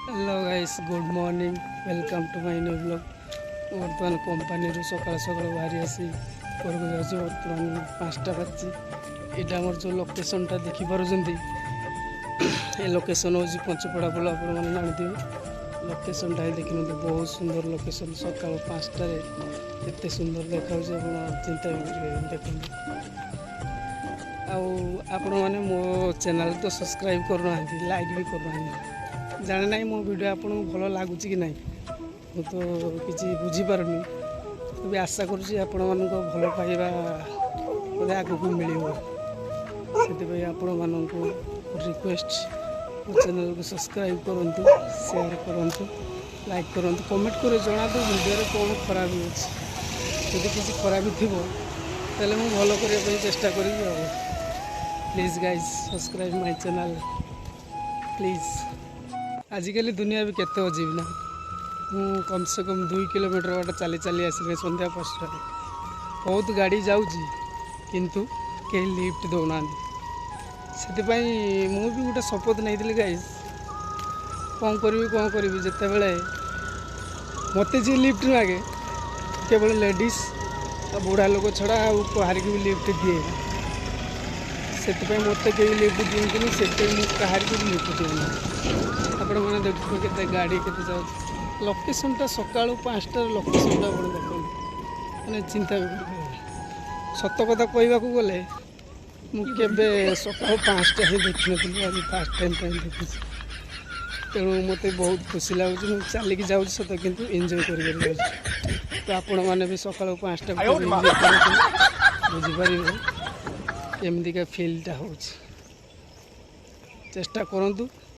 Hello guys, good morning, welcome to my new vlog. ବର୍ତ୍ତମାନ କମ୍ପାନୀରୁ ସକାଳୁ ସକାଳୁ ବାହାରି ଆସି ଘରକୁ ଯାଉଛି। ବର୍ତ୍ତମାନ 5ଟା ବାଜିଛି। ଏଇଟା ଆମର ଯେଉଁ ଲୋକେସନ୍ଟା ଦେଖିପାରୁଛନ୍ତି, ଏ ଲୋକେସନ୍ ହେଉଛି ପଞ୍ଚପଡ଼ା ପୋଲ। ଆପଣମାନେ ଜାଣିଥିବେ। ଲୋକେସନ୍ଟା ହିଁ ଦେଖିନିଅନ୍ତୁ, ବହୁତ ସୁନ୍ଦର ଲୋକେସନ୍। ସକାଳୁ 5ଟାରେ ଏତେ ସୁନ୍ଦର ଦେଖାଯାଉଛି, ଆପଣ ଚିନ୍ତା ବି କରିପାରିବେନି। ଦେଖନ୍ତୁ, ଆଉ ଆପଣମାନେ ମୋ ଚ୍ୟାନେଲ୍ ତ ସବସ୍କ୍ରାଇବ୍ କରୁନାହାନ୍ତି, ଲାଇକ୍ ବି କରୁନାହାନ୍ତି। ଜାଣେ ନାହିଁ ମୋ ଭିଡ଼ିଓ ଆପଣଙ୍କୁ ଭଲ ଲାଗୁଛି କି ନାହିଁ, ମୁଁ ତ କିଛି ବୁଝିପାରୁନି। ତବେ ଆଶା କରୁଛି ଆପଣମାନଙ୍କ ଭଲ ପାଇବା ବୋଧେ ଆଗକୁ ମିଳିବ। ସେଥିପାଇଁ ଆପଣମାନଙ୍କୁ ରିକ୍ୱେଷ୍ଟ, ମୋ ଚ୍ୟାନେଲ୍କୁ ସବସ୍କ୍ରାଇବ୍ କରନ୍ତୁ, ସେୟାର କରନ୍ତୁ, ଲାଇକ୍ କରନ୍ତୁ, କମେଣ୍ଟ କରି ଜଣାନ୍ତୁ ଭିଡ଼ିଓରେ କ'ଣ ଖରାପ ଅଛି। ଯଦି କିଛି ଖରାପ ଥିବ, ତାହେଲେ ମୁଁ ଭଲ କରିବା ପାଇଁ ଚେଷ୍ଟା କରିବି। ଆଉ please guys, subscribe my channel, please. ଆଜିକାଲି ଦୁନିଆ ବି କେତେ ଅଜୀବ ନା। ମୁଁ କମ୍ ସେ କମ୍ 2 କିଲୋମିଟର ବାଟ ଚାଲି ଚାଲି ଆସିଲି ସନ୍ଧ୍ୟା 5ଟାରେ। ବହୁତ ଗାଡ଼ି ଯାଉଛି, କିନ୍ତୁ କେହି ଲିଫ୍ଟ ଦେଉନାହାନ୍ତି। ସେଥିପାଇଁ ମୁଁ ବି ଗୋଟେ ଶପଥ ନେଇଥିଲି ଗାଇଜ୍, କ'ଣ କରିବି, କ'ଣ କରିବି, ଯେତେବେଳେ ମୋତେ ଯିଏ ଲିଫ୍ଟ ମାଗେ, କେବଳ ଲେଡ଼ିଜ୍ ଆଉ ବୁଢ଼ା ଲୋକ ଛଡ଼ା ଆଉ କାହାରିକୁ ବି ଲିଫ୍ଟ ଦିଏ। ସେଥିପାଇଁ ମୋତେ କେହି ଲିଫ୍ଟ ଦିଅନ୍ତିନି, ସେଥିପାଇଁ ମୁଁ କାହାରିକୁ ବି ଲିଫ୍ଟ ଦିଏନି। ଆପଣମାନେ ଦେଖୁଥିବେ କେତେ ଗାଡ଼ି କେତେ ଯାଉଛି। ଲୋକେସନ୍ଟା ସକାଳୁ 5ଟାର ଲୋକେସନ୍ଟା ଆପଣ ଦେଖନ୍ତୁ, ମାନେ ଚିନ୍ତା ବି କରିପାରିବେନି। ସତ କଥା କହିବାକୁ ଗଲେ ମୁଁ କେବେ ସକାଳୁ 5ଟା ହିଁ ଦେଖିନଥିଲି, ଆଜି ଫାର୍ଷ୍ଟ ଟାଇମ୍ ପାଇଁ ଦେଖୁଛି। ତେଣୁ ମୋତେ ବହୁତ ଖୁସି ଲାଗୁଛି। ମୁଁ ଚାଲିକି ଯାଉଛି ସତ, କିନ୍ତୁ ଏନ୍ଜୟ କରି କରି ଯାଉଛି। ତ ଆପଣମାନେ ବି ସକାଳୁ 5ଟା ଏନ୍ଜୟ କରନ୍ତୁ, ବୁଝିପାରିବେ କେମିତିକା ଫିଲ୍ଟା ହେଉଛି। ଚେଷ୍ଟା କରନ୍ତୁ।